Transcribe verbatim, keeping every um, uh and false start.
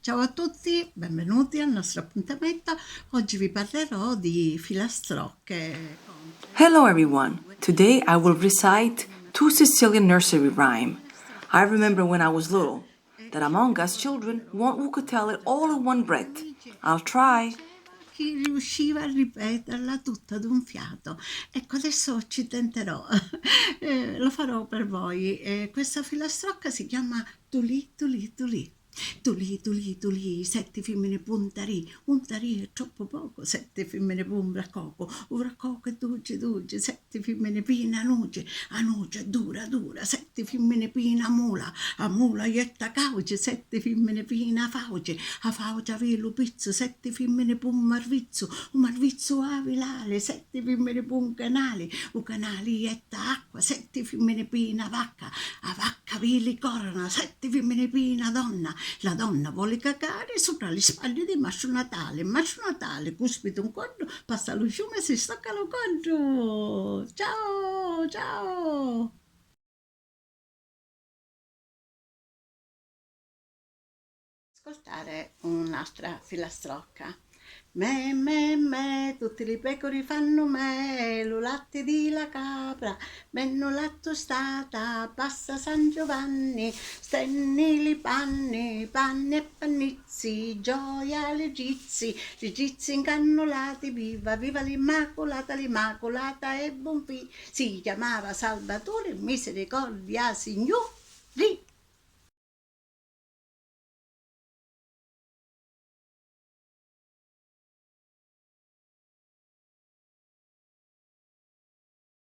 Ciao a tutti, benvenuti al nostro appuntamento. Oggi vi parlerò di filastrocche. Hello everyone. Today I will recite two Sicilian nursery rhyme. I remember when I was little that among us children one who could tell it all in one breath. I'll try. Chi riusciva a ripeterla tutta d'un fiato. Ecco, adesso ci tenterò, eh, lo farò per voi. Eh, questa filastrocca si chiama Tulì, tulì, tulì. Tulì, tulì, tulì, setti fimmini p'un tarì, un tarì è troppu pocu, setti fimmini p'un vraccocu, u vraccocu è duci, duci, setti fimmini pi na nuci, a nuci è dura, dura, setti fimmini pi na mula, a mula jetta cauci, setti fimmini pi na fauci, a fauci avi lu pizzu, setti fimmini p'un marvizzu, u marvizzu avi l'ali, setti fimmini p'un canali, u canali jetta acqua, setti fimmini pi na vacca, a vacca avi li corna, setti fimmini pi na donna, la donna voli cacari supra li spalli di Masciu Natali, Masciu Natali cuspita un coddu, passa lu ciumi e si stocca lu coddu. Ciao, ciao! Ascoltare un'altra filastrocca. Mè, mè, mè, tutti li pecuri fannu mè, lu latti di la capra, mennu lattu stata, passa San Giovanni, stenni li panni, panni e pannizzi, gioia li gizzi, li gizzi incannulati, viva, viva l'Immaculata, l'Immaculata è bun fi-, si chiamava Salvatore, misericordia, Signuri.